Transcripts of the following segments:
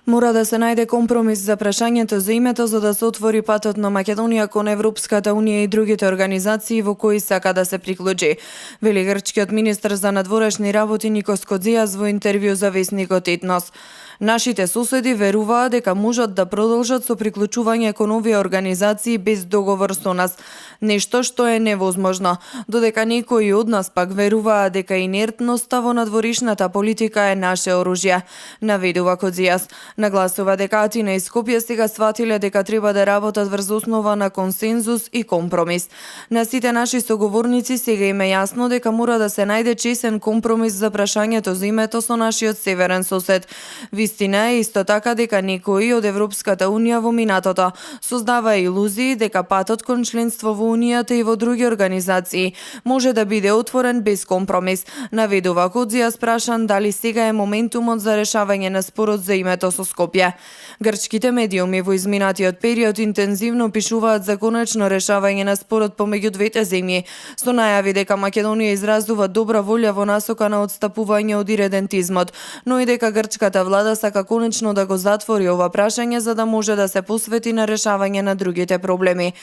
Мора да се најде компромис за прашањето за името за да се отвори патот на Македонија кон Европската унија и другите организации во кои сака да се приклучи, вели грчкиот министер за надворешни работи Никос Кодзијас во интервју за весникот Етнос. Нашите соседи веруваат дека можат да продолжат со приклучување кон овие организации без договор со нас, нешто што е невозможно, додека некои од нас пак веруваат дека инертноста во надворешната политика е наше оружје, наведува Кодзијас. Нагласува дека Атина и Скопје сега сватиле дека треба да работат врз основа на консензус и компромис. На сите наши соговорници сега им е јасно дека мора да се најде чесен компромис за прашањето за името со нашиот северен сосед. Вистина е исто така дека некои од Европската унија во минатото создава илузии дека патот кон членство во унијата и во други организации може да биде отворен без компромис, наведува Кодзијас прашан дали сега е моментумот за решавање на спорот за името со Скопје. Грчките медиуми во изминатиот период интензивно пишуваат за конечно решавање на спорот помеѓу двете земји, со најави дека Македонија изразува добра волја во насока на отстапување од иредентизмот, но и дека грчката влада сака конечно да го затвори ова прашање за да може да се посвети на решавање на другите проблеми.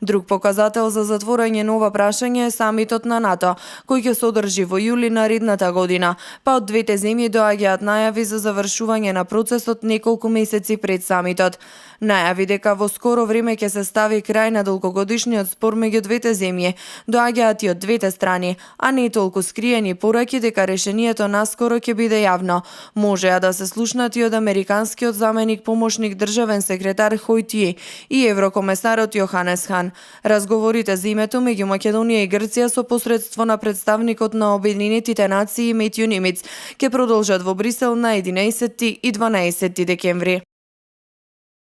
Друг показател за затворање на ова прашање е самитот на НАТО, кој ќе се одржи во јули наредната година, па од двете земји доаѓаат најави за завршување на процесот неколку месеци пред самитот. Најави дека во скоро време ќе се стави крај на долгогодишниот спор меѓу двете земји доаѓаат и од двете страни, а не толку скриени пораки дека решението наскоро ќе биде јавно. Можеа да се слушнат и од американскиот заменик помошник државен секретар Хојтие и еврокомесарот Јоханес Хан. Разговорите за името меѓу Македонија и Грција со посредство на представникот на Обединетите нации Метју Нимиц ќе продолжат во Брисел на 11 и 12 декември.